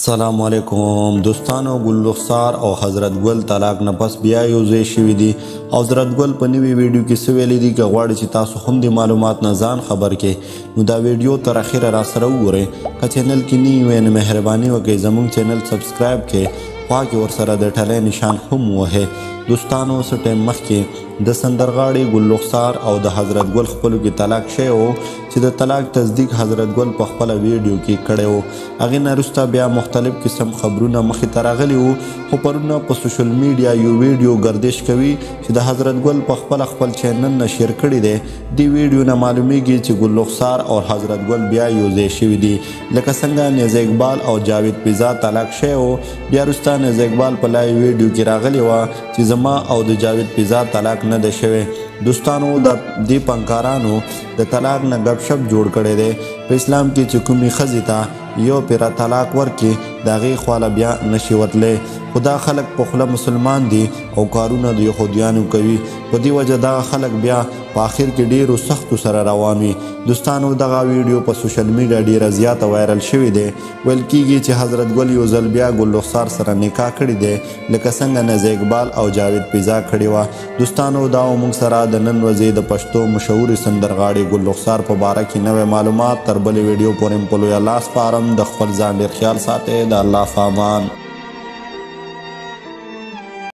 السلام علیکم دوستانو، ګل رخسار او حضرت ګل طلاق نه پس بیا یو ځای شوي دي. حضرت ګل په نوې ویډیو کې څه ویلي دي؟ که غواړئ چې تاسو هم د معلومات نه ځان خبر کړئ نو دا ویډیو تر اخره را سره وګورئ. که چینل کې نه وئ نو مهرباني وکړئ زموږ چینل subscribe کړئ، خوا کې ورسره د ټلی نشان هم ووهئ. دوستانو، څه ټایم مخکې د سندرغاړي ګل رخسار او د حضرت ګل خپلو کې طلاق شوی و چې د طلاق تصدیق حضرت ګل په خپله ویډیو کې کړی و. هغې نه وروسته بیا مختلف قسم خبرونه مخې ته راغلي وو، خو پرونه په social media یو ویډیو ګردش کوي چې د حضرت ګل په خپله خپل چینل نه share کړی دی. دې ویډیو نه معلومیږي چې ګل رخسار او حضرت ګل بیا یو ځای شوي دي. لکه څنګه نیازه اقبال او جاوید پیزا طلاق شوی و، بیا وروسته نیازه اقبال په live ویډیو کې راغلی وه چې زما او د جاوید پیزا طلاق نه دی شوی. دوستانو، د دې فنکارانو د طلاق نه ګپ شپ جوړ کړی دی. په اسلام کې چې کومې ښځې ته یو پیره طلاق ورکړي د هغې خواله بیا نشي ورتلی، خو دا خلک په خوله مسلمان دي او کارونه د یهودیانو کوي. په دې وجه دغه خلک بیا په آخر کې ډیرو سختو سره روان وي. دوستانو، دغه ویډیو په social media ډیره زیاته viral شوې دی. ویل کیږي چې حضرت ګل یو ځل بیا ګل رخسار سره نکاح کړې دی، لکه څنګه نیازه اقبال او جاوید پیزا کړې وه. دوستانو، دا و موږ سره د نن ورځې د پښتو مشهورې سندرغاړې ګل رخسار په باره کې نوی معلومات. تر بلې ویډیو پورې په لوی الله سپارم. د خپل ځان ډېر خیال ساتئ. د الله په امان.